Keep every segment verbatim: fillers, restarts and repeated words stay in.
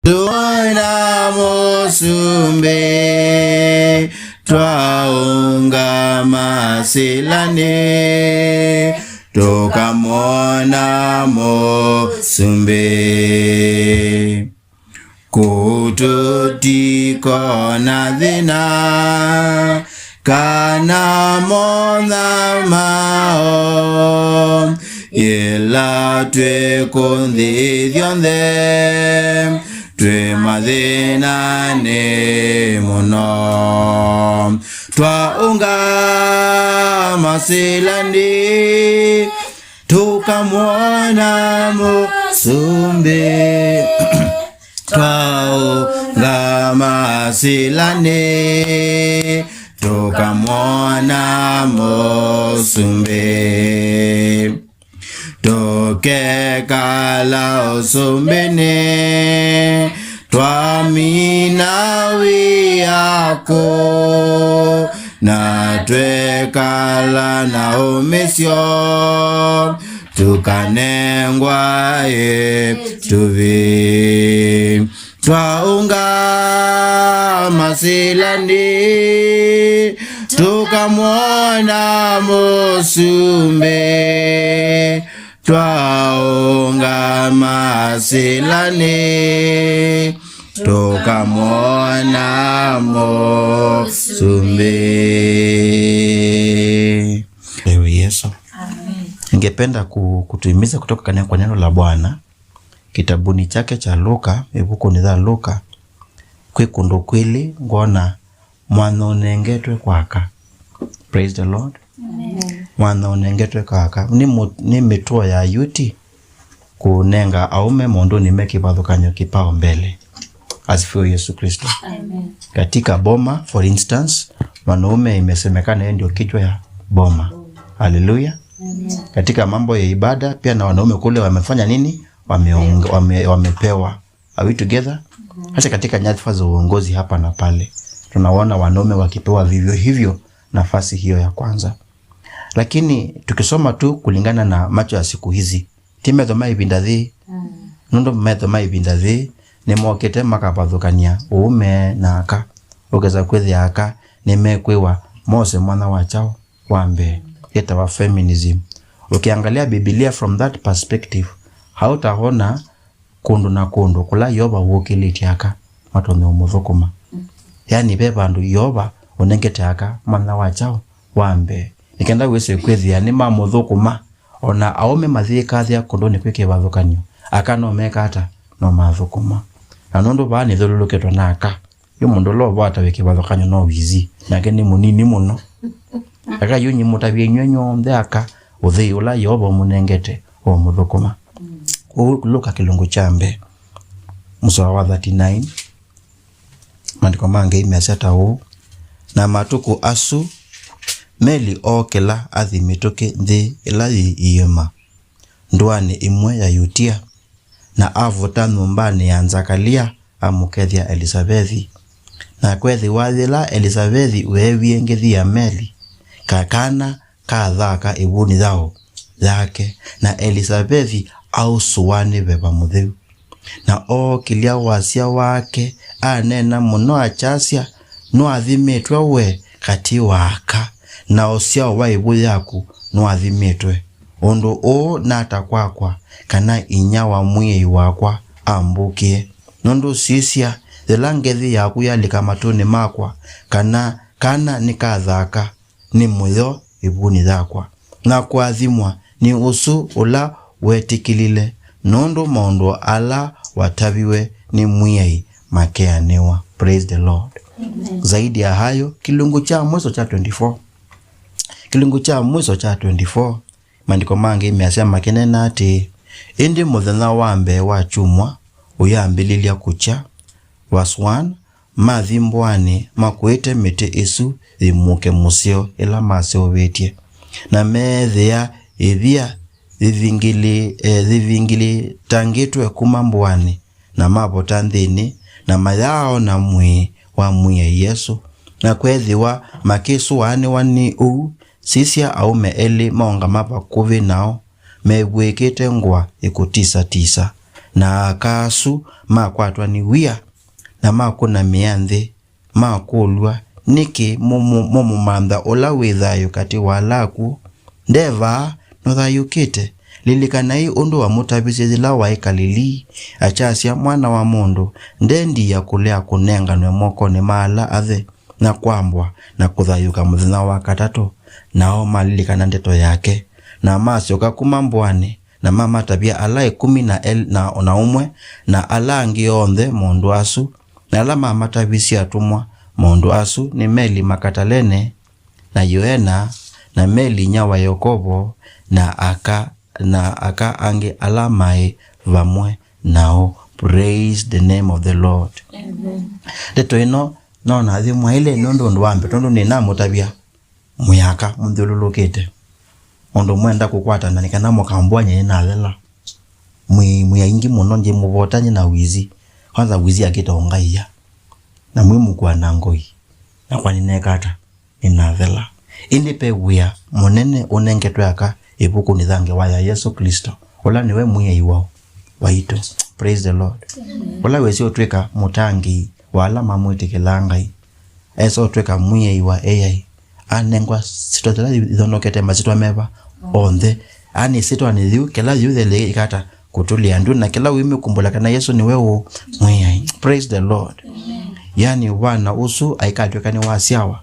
Tũona mũsumbĩ, twaũngama sĩlanĩ, tũkamwona mũsumbĩ. Kũu tũtikona thĩna, kana mothamao, yĩla twĩ kũũ nthĩ ithyonthe, twĩ mathĩnanĩ mũno. Twaũngama sĩlanĩ, tũkamwona mũsumbĩ. Twaũngama sĩlanĩ, tũkamwona mũsumbĩ. Tũkekala ũsumbĩnĩ, twamina wĩako, na twekala na ũmĩsyo, tũkanengwa ĩtuvi. Twaũngama sĩlanĩ, tũkamwona mũsumbĩ. Twaũngama sĩlanĩ, tũkamwona mũsumbĩ. Ewe Yesu. Amen. Ningependa ku-, kutuhimiza kutoka kane-, kwa neno la Bwana. Kĩtabunĩ kyake kya Luka, ĩvukunĩ ya Luka, kwĩ kũndũ kwĩlĩ ngwona mwanya ũnengetwe kwa aka. Praise the Lord. Amen. Mwanya ũnengetwe kwa aka. Nĩ mũ-, nĩ mĩtuo ya Ayuti kũnenga aũme maũndũnĩ me kĩvathũkany'o kĩpao mbele. Asifiwe Yesu Kristo. Amen. Katika boma, for instance, mwanaume imesemekana yeye ndio kichwa ya boma. Haleluya. Amen. Katika mambo ya ibada pia na wanaume kule wamefanya nini? Wameong-, wame-, wamepewa. Are we together? Hata katika nyadhifa za uongozi hapa na pale, tunaona wanaume wakipewa vivyo hivyo nafasi hiyo ya kwanza. Lakini tukisoma tu kulingana na macho ya siku hizi, ti metho ma ĩvinda yĩĩ. Nũndũ metho ma ĩvinda yĩĩ nĩmokĩte makavathũkany'a ũũme na aka. Ũkesa kwĩthĩa aka nĩmekwĩwa mose mwana wa kyaũ wa mbee. Yĩtawa feminism. Ũkiangalia Biblia from that perspective, hautaona kũndũ na kũndũ kũla Yeova wũkĩlĩtye aka matonye ũmũthũkũma. Yaani, ve vandũ Yeova ũnengete aka mwana wa kyaũ wa mbee, nĩ kenda wĩse kwĩthĩa nĩmamũthũkũma. O na aũme mayĩkathya kũndũnĩ kwĩ kĩvathũkany'o, aka no meka ata? No mathũkũma. Na nũndũ vaa nĩthyũlũlũkĩtwe na aka, yu mũndũ ũla ũvata wĩ kĩvathũkany'o no wizi, nake nĩ mũnini mũno. Aka yu nyimũtavye inyw'ĩ nyw'onthe aka ũthei ũla Yeova ũmũnengete o mũthũkũma. Kwoou Luka kĩlungu kya mbee, mũsoa wa thirty-nine, maandĩko ma Ngai measya ta ũũ: Na matukũ asu, Meli ookĩla athi mĩtũkĩ nthĩ ĩla yĩ iĩma, ndũanĩ ĩmwe ya Yutia, na avuta nyũmbanĩ ya Nzakalia amũkethya Elisavethi. Na kweethĩwa yĩla Elisavethi weewie ngĩthi ya Meli, kakana kathaka ĩvunĩ yaũ yake, na Elisavethi ausũwa nĩ Veva Mũtheu. Na ookĩlya wasya wake, aneena mũno akyasya, "Nũathimĩtwe we katĩ wa aka, na ũsyao wa ĩvu yaku nũathimĩtwe. Ũndũ ũũ nata kwakwa, kana inyia wa Mwĩai wakwa ambũkĩe? Nũndũ sisya, yĩla ngethi yaku yalika matũnĩ makwa, kana kana nĩkathaka, nĩ mũyo ĩvunĩ yakwa." Na kũathimwa nĩ ũsu ũla wetĩkĩlile, nũndũ maũndũ ala wataviwe nĩ Mwĩai makeanĩwa. Praise the Lord. Amen. Zaidi ya hayo, kĩlungu kya mwiso kya twenty-four, kĩlungu kya mwiso kya twenty-four, maandĩko mangĩ measya makĩneena atĩĩ, "Ĩndĩ mũthenya wa mbee wa kyumwa ũyambĩlĩlya kũkya, verse one, mathi mbũanĩ makuĩte mĩtĩ ĩsu yĩmũke mũseo ĩla maseũvĩtye, na meethĩa ĩvia yĩvingili-, eh, yĩvingilitangĩtwe kuma mbũanĩ, na mavota nthĩnĩ, na mayaaona mwĩĩ wa Mwĩai Yesũ. Na kweethĩwa makĩsũanĩwa nĩ ũu, sisya, aũme elĩ maũngama vakuvĩ nao, mevw'ĩkĩte ngũa ĩkũtisa-tisa, Na aka asu makwatwa nĩ wia, na makũnamĩa nthĩ, makũlw'a, "Nĩkĩ mũmũ-, mũmũmantha ũla wĩ thayũ katĩ wa ala akw'ũ? Nde vaa, nũthayũũkĩte? Lilikanai ũndũ wamũtavisye yĩla waĩ Kalilii, akyasya, 'Mwana wa mũndũ ndendiĩa kũlea kũnenganwe mokonĩ ma ala athe, na kwambwa na kũthayũũka mũthenya wa katatũ.'" Nao malilikana ndeto yake, na masyoka kuma mbũanĩ, na mamatavya ala ĩkũmi na el-, na, na ũmwe, na ala angĩ onthe maũndũ asu. Na ala mamatavisye atũmwa maũndũ asu nĩ Meli Makatalene, na Yoana, na Meli inyia wa Yakovo, na aka, na aka angĩ ala maĩ vamwe nao. Praise the name of the Lord. Amen. Ndeto ĩno nona athi mwaĩle nĩ ũndũ, ũndũ wa mbee, tondũ nĩnamũtavya mwĩ aka mũthyũlũlũkĩte. Ũndũ mwenda kũkwatana nĩ kana mũkambũany'a nĩnathela. Mwĩ, mwĩ aingĩ mũno, ngĩmũvota nyĩ na wizi. Kwanza wizi akĩta ũngaia. Na mwĩmũkua na ngoi. Na kwa nĩneka ata? Nĩnathela. Ĩndĩ ve wĩa mũnene ũnengetwe aka ĩvukunĩ thangewa ya Yesũ Klĩsto, ũla nĩwe Mwĩai wao, waitũ. Praise the Lord. Amen. Ũla wĩsĩ ũtw'ĩka mũtangĩĩi wa ala mamwĩtĩkĩlaa Ngai. Esa ũtw'ĩka Mwĩai wa A I. Anengwa syĩtwa ila ithonokete masyĩtwa meva onthe. Ani syĩtwanĩ yĩu, kĩla yĩu yĩlĩ ĩkata kũtũlĩa ndu, na kĩla wĩmĩkumbũla kana Yesũ nĩwe ũ Mwĩai. Praise the Lord. Amen. Yani, wana ũsu aikatw'ĩka nĩwasyawa,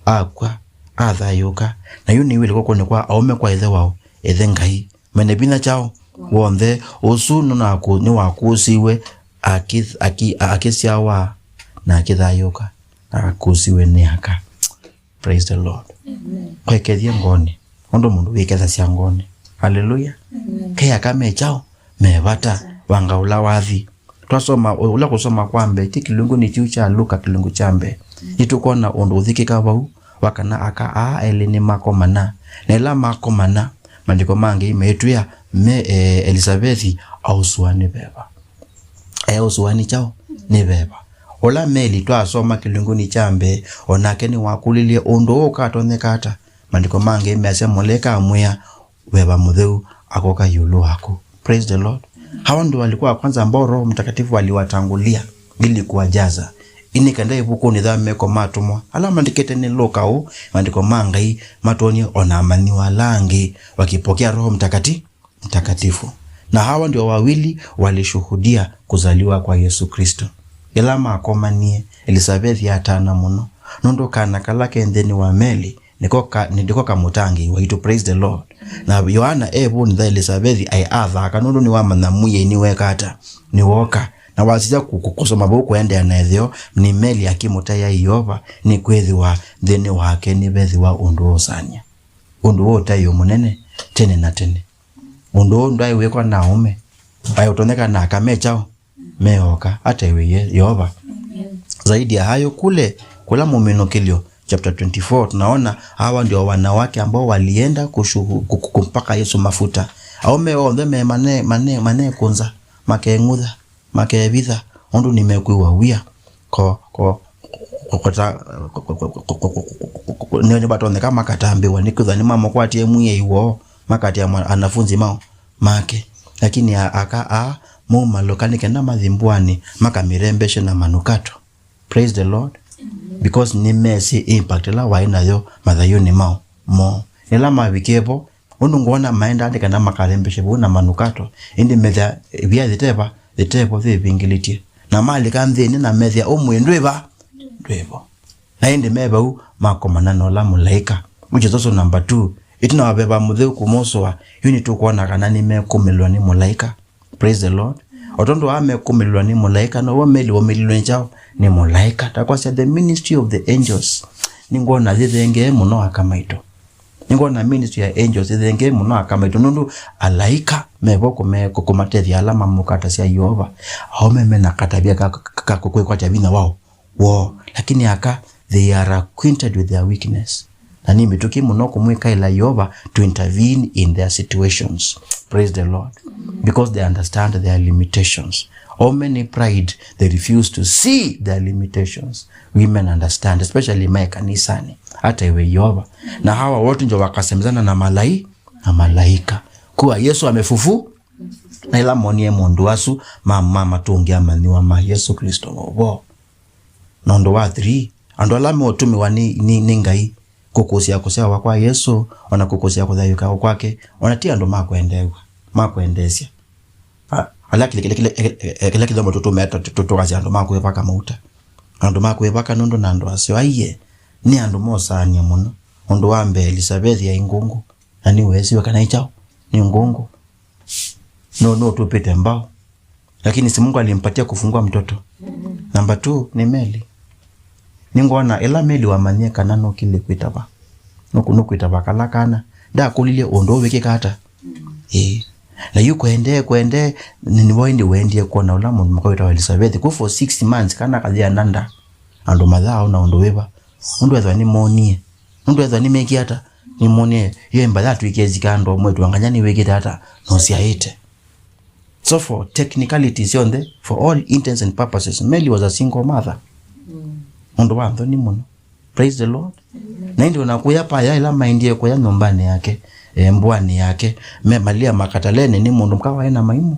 akw'a, athayũũka. Na yu nĩw'ĩle kũkũnĩ kwa aũme kwa ĩthe wao, ĩthe Ngai. Mwene vinya kyaũ w'onthe ũsu nũnakũ-, nĩwakũsĩiwe, akĩ-, akĩ-, akĩsyawa, na akĩthayũũka, na akũsĩiwe nĩ aka. Praise the Lord. Amen. Kwekethie ngoonĩ, ũndũ mũndũ wĩkethasya ngoonĩ. Haleluya. Amen. Ke aka me kyaũ? Me vata, vanga ũla wathi. Twasoma, ũla kũsoma kwa mbee, ti kĩlungunĩ kĩu kya Luka kĩlungu kya mbee. Nĩtũkwona ũndũ ũthikĩka vau, wa kana aka aa elĩ nĩmakomana. Na ĩla makomana, maandĩko ma Ngai meĩtwĩa me, e, Elisavethi ausũa nĩ veva. Eũsũa nĩ kyaũ? Nĩ veva. Ũla Meli twasoma kĩlungunĩ kya mbee, o nake nĩwakũlilye ũndũ ũũ ũkatonyeka ata? Maandĩko ma Ngai measya mũlaĩka amwĩa, veva mũtheu akoka ĩũlũ waku. Praise the Lord. Hawa ndio walikuwa wa kwanza ambao Roho Mtakatifu aliwatangulia ili kuwajaza. Ĩndĩ kenda ĩvukunĩ ya Meko ma Atũmwa, ala maandĩkĩte nĩ Luka ũũ, maandĩko ma Ngai matwonie o na amanyĩw'a ala angĩ wakipokea Roho Mtakati-, Mtakatifu. Na hawa ndio wawili walishuhudia kuzaliwa kwa Yesu Kristo. Ĩla makomanie, Elisavethi atana mũno, nũndũ kana kala ke nthĩnĩ wa Meli nĩko ka-, nĩ-, nĩko kamũtangĩĩi waitũ. Praise the Lord. Na Yoana e vũnĩ ya Elisavethi aĩ athaka, nũndũ nĩwamanya Mwĩai nĩweka ata? Nĩwoka. Na wasisya kũ-, kũ-, kũsoma vau kũendeea na ĩtheo, nĩ Meli akĩmũtaĩa Yeova, nĩkwĩthĩwa nthĩnĩ wake nĩvethĩwa ũndũ wa ũsany'a. Ũndũ wa ũtaĩo mũnene tene na tene. Ũndũ ũũ ndwaĩ wĩkwa na aũme. Waĩ ũtonyeka na aka me kyaũ? Me oka, ataĩwe Ye-, Yeova. Zaidi ya hayo, kule, kula Mũminũkĩlyo chapter twenty-four, tunaona hawa ndio wanawake ambao walienda kushuhu-, ku-, ku-, kumpaka Yesu mafuta. Aũme onthe me mane-, mane-, manekũnza, makeng'utha, makevitha, ũndũ nĩmekwĩw'a wia. Ko, ko, ko, kota, ko, ko, ko, nĩ, nĩvatonyeka makatambĩwa, nĩkwĩthwa nĩmamũkwatie Mwĩai woo, makatia mwa-, anafunzi mao, make. Lakini a-, aka aa maumalũka nĩ kenda mathi mbũanĩ makamĩrembeshe na manukato. Praise the Lord. Because nĩmesĩ impact ĩla waĩ nayo mathayũnĩ mao, moo. Ĩla mavikie vo, ũndũ ngwona maendaa nĩ kana makarembeshe vau na manukato, ĩndĩ methĩa ĩvia yĩteva, yĩtevo yĩvingĩlĩtye. Na malika nthĩnĩ na methĩa ũmũĩ ndwĩva, ndwĩvo. Na ĩndĩ me vau makomana na ũla mũlaĩka, which is also number two. Ĩtina wa veva mũtheu kũmosũa, yu nĩtũkwona kana nĩmekũmĩlwa nĩ mũlaĩka. Praise the Lord. O tondũ aa mekũmĩlwa nĩ mũlaĩka, now'o Meli waũmĩlilwe nĩ kyaũ? Nĩ mũlaĩka. Takwasya, the ministry of the angels, nĩngwona yĩthengee mũno aka maitũ. Nĩngwona ministry ya angels ĩthengee mũno aka maitũ, nũndũ alaĩka me vo kũme-, kũ-, kũmatethya ala mamũkatasya Yeova. Aũme mena katavya ka, ka, ka kwĩkwatya vinya wao woo, lakini aka, they are acquainted with their weakness. Na nĩ mĩtũkĩ mũno kũmwĩkaĩla Yeova to intervene in their situations. Praise the Lord. Because they understand their limitations. Aũme nĩ pride, they refuse to see their limitations. Women understand, especially me kanisani. Ataĩwe Yeova. Na hawa wote ndio wakasemezana na malai-, na malaĩka. Kuwa Yesu amefufu-, Na ĩla monie mũndũ asu ma, ma matũngĩa amanyĩw'a ma Yesũ Klĩsto na ũvoo. Na ũndũ wa three, andũ ala meũtũmĩwa nĩ, nĩ, nĩ Ngai kũkũsya kũsyawa kwa Yesũ, o na kũkũsya kũthayũũka kwake, o na ti andũ ma kwendeew'a, ma kwendeesya. A-, ala kĩla, kĩla, kĩla, kĩla, kĩla kĩthomo tũtũmĩa tũ-, tũ-, tũkasya andũ ma kwĩvaka mauta. Andũ ma kwĩvaka nũndũ na andũ aseo. Aiee, nĩ andũ mosaanĩa mũno. Ũndũ wa mbee, Elisavethi aĩ ngũngũ, na nĩweesiwe kana ĩ kyaũ? Nĩ ngũngũ. No, no tupite mbao. Lakini si Mungu alimpatia kufungua mtoto. Number two ni Meli. Nĩngwona ĩla Meli wamanyie kana nũkĩlye kwĩtava, nũkũ-, nũkwĩtava kala kana, ndakũlilye ũndũ ũũ wĩkĩka ata? Ĩĩ. Na yu kwendee, kwendee, nĩ, nĩvo ĩndĩ wendie kwona ũla mũndũ mũka wĩtawa Elizabeth. Ku for six months, kana kathĩa na nda. Andũ mathaa ona ũndũ wĩva. Nũndũ ethwa nĩmonie. Nũndũ ethwa nĩmekie ata? Nĩmonie. Yo ĩmba yatwĩkie zika andũ mwĩtu anganya nĩwĩkĩte ata? Nũsyaĩte. So for technicalities syonthe, for all intents and purposes, Mary was a single mother. Ũndũ wa nthoni mũno. Praise the Lord. Na ĩndĩ ona kũya paya ĩla maendie kũya nyũmbanĩ yake, eh, mbũanĩ yake, me Malia Makatalene nĩ mũndũ mũka waĩ na maimũ.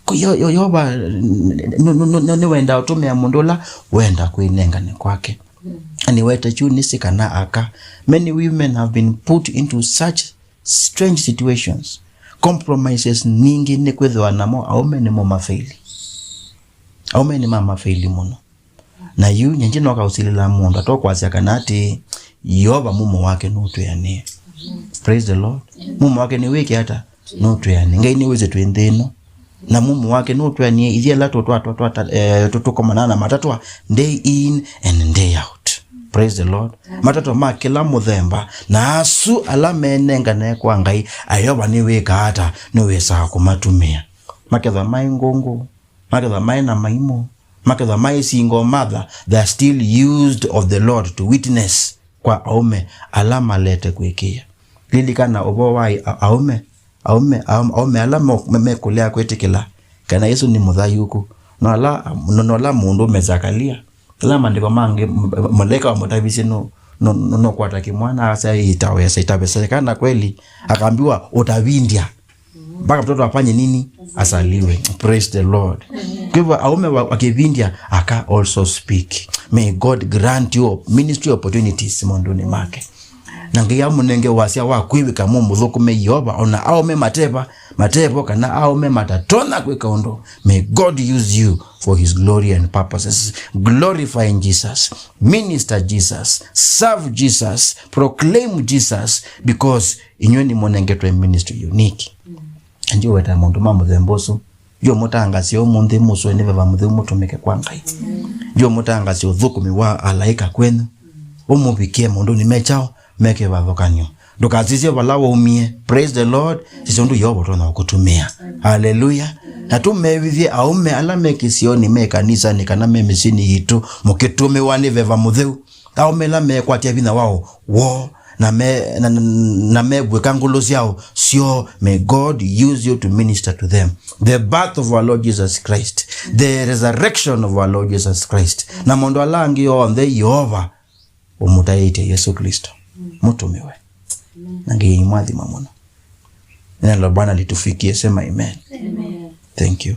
Ko Yo-, Yo-, Yeova nĩ, nĩ, nĩ, nĩ, nĩwendaa ũtũmĩa mũndũ ũla wenda kwĩnengane kwake. Na nĩwete kyu nĩsĩ kana aka. Many women have been put into such strange situations. Compromises ningĩ nĩ kwĩthĩwa namo aũme nĩmo mafeili. Aũme nĩmamafeili mũno. Na yu nyingi noka ũsilĩla mũndũ atokwasya kana atĩ Yeova mumo wake nũtwĩanĩe. Praise the Lord. Mumo wake nĩwĩke ata? Nũtwĩanĩe. Ngai nĩwĩsĩ twĩ nthĩ ĩno. Na mumo wake nũtwĩanĩe ithyĩ ala tũ-, twa-, twa-, twa-, eh, tũ-, tũkomana na matatwa day in and day out. Praise the Lord. Matatwa ma kĩla mũthemba, na asu ala menengane kwa Ngai, Yeova nĩwĩkaa ata? Nĩwĩsaa kũmatũmĩa. Makethwa maĩ ngũngũ, makethwa maĩ na maimũ, makethwa maĩ single mother, they are still used of the Lord to witness kwa aũme ala malete kwĩkĩĩa. Lilikana ũvoo wa a-, aũme, aũme, aũme, aũme ala mo-, me-, mekũlea kwĩtĩkĩla kana Yesũ nĩ mũthayũku. No ala, no, no ala mũndũũme Zakalia, ala maandĩko mangĩ, m-, m-, mũlaĩka wamũtavisye no, no, no, no kwata kĩmwana, asa itawe, asa itavesa kana kweli, akaambiwa utavindya. Mpaka mtoto afanye nini? Asaliwe. Praise the Lord. Kwa hivyo, aume wa, wakivindya, aka also speak. May God grant you ministry opportunities maũndũnĩ make. Na Ngai amũnenge wasya wa kwĩw'ĩka mũmũthũkũme Yeova, ona aume mateva, matevo, kana aume matatonya kwĩka ũndũ. May God use you for his glory and purposes. Glorify Jesus. Minister Jesus. Serve Jesus. Proclaim Jesus. Because inyw'ĩ nĩmũnengetwe ministry unique. Ndio weta maũndũ ma mũthemba ũsu. Ndio mũtangasye ũmũnthĩ mũsũe nĩ Veva Mũtheu mũtũmĩke kwa Ngai. Ndio mũtangasye ũthũkũmi wa alaĩka kwenyu. Ũmũvikie maũndũnĩ me kyaũ, me kĩvathũkany'o. Ndũkasisye vala waumie. Praise the Lord. Sisya ũndũ Yeova ũtonya kũkũtũmĩa. Hallelujah. Na tũmevithye aũme ala me kĩsionĩ, me kanisanĩ, kana me mĩsyĩnĩ yitũ, mũkĩtũmĩwa nĩ Veva Mũtheu. Aũme ala mekwatya vinya wao woo, na me, na, na, na mevw'ĩka ngũlũ syao syoo, may God use you to minister to them. The birth of our Lord Jesus Christ, the resurrection of our Lord Jesus Christ, na maũndũ ala angĩ onthe Yeova ũmũtaĩtye Yesũ Klĩsto. Mũtũmĩwe. Na Ngai aimwathima mũno. Neno la Bwana litufikie, sema amen. Amen. Thank you.